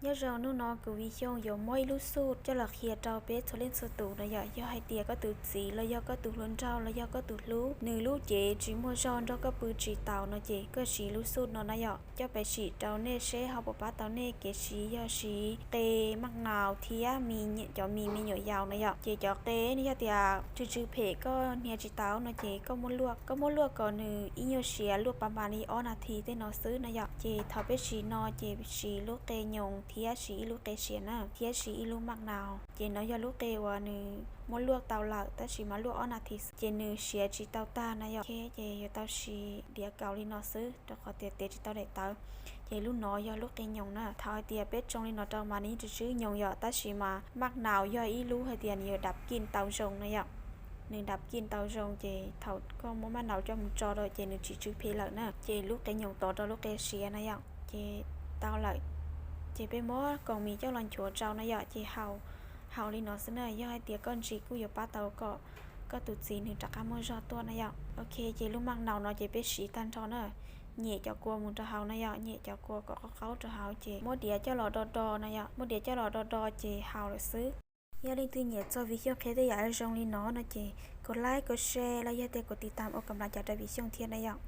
Nyob zoo, hnub no kuv Viv Xyooj yuav muab ib lub xuj coj los qhia rau peb txhua leej txhua tus no yom. Yog hais tias koj tus txiv los yog koj tus hluas nraug los yog koj tus hlub, nws lub cev tsis muaj zog nrog koj pw tsis taus no ces koj siv lub xuj no na yom. Coj pais sim rau nej seb ho puas pab tau nej kev siv, yog siv qe maj naus thiab cov mis me nyuam yaus na yom. Ces cov qe ne, yog tias tsw tsw phem koj hnia tsis taus no ces koj muab luaj, koj muab luaj kom nws ib nyuag siav, luaj pa npas li ob nas this tej no xwb na yom. Ces thaum peb siv no ces siv lub qe nyoos thiab siv ib lub qe siav na, thiab siv ib lub maj naus. Ces no yog lub qe uas nws muab luaj tau lawm tab sis mas luaj ob nas this xwb ces nws siav tsis tau tag na yom. Ces yuav tau siv diav kaus li no xwb rau qhov tias tiav tsis tau daim tawv. Ces lub no yog lub qe nyoos na. Thaum hais tias peb tsoo li no rau mas nws yeej tsw tsw nyoos yom, tab sis mas maj naus yog ib lub hais tias nws yuav dap kij tau zoo na yom. Nws dap kij tau zoo ces thaum koj muab maj naus coj mus tso rau ces nws tsis tsw phem lawm na. Ces lub qe nyoos tod rau lub qe siav na yom. Ces tau lawm, ces peb muab koos mis coj los nchuav rau na yom, ces haus, haus li no xwb na. Yog hais tias koj ntsis kuj yuav pab tau kom koj tus txiv nws rov qab muaj zog tuaj na yom. Ok, ces lub maj naus no ces peb siv tag nrho na. Nyem cov kua mus rau hauv na yom, nyem cov kua kom qaub qaub rau hauv ces muab diav coj los do do na yom, muab diav coj los do do ces haus lawm xwb. Yog leej twg nyiam txog Viv Xyooj qhia tej yam zoo li no no ces kov like, kov share los yog tias kov tiv tam ua kam laj cav rau Viv Xyooj thiab na yom.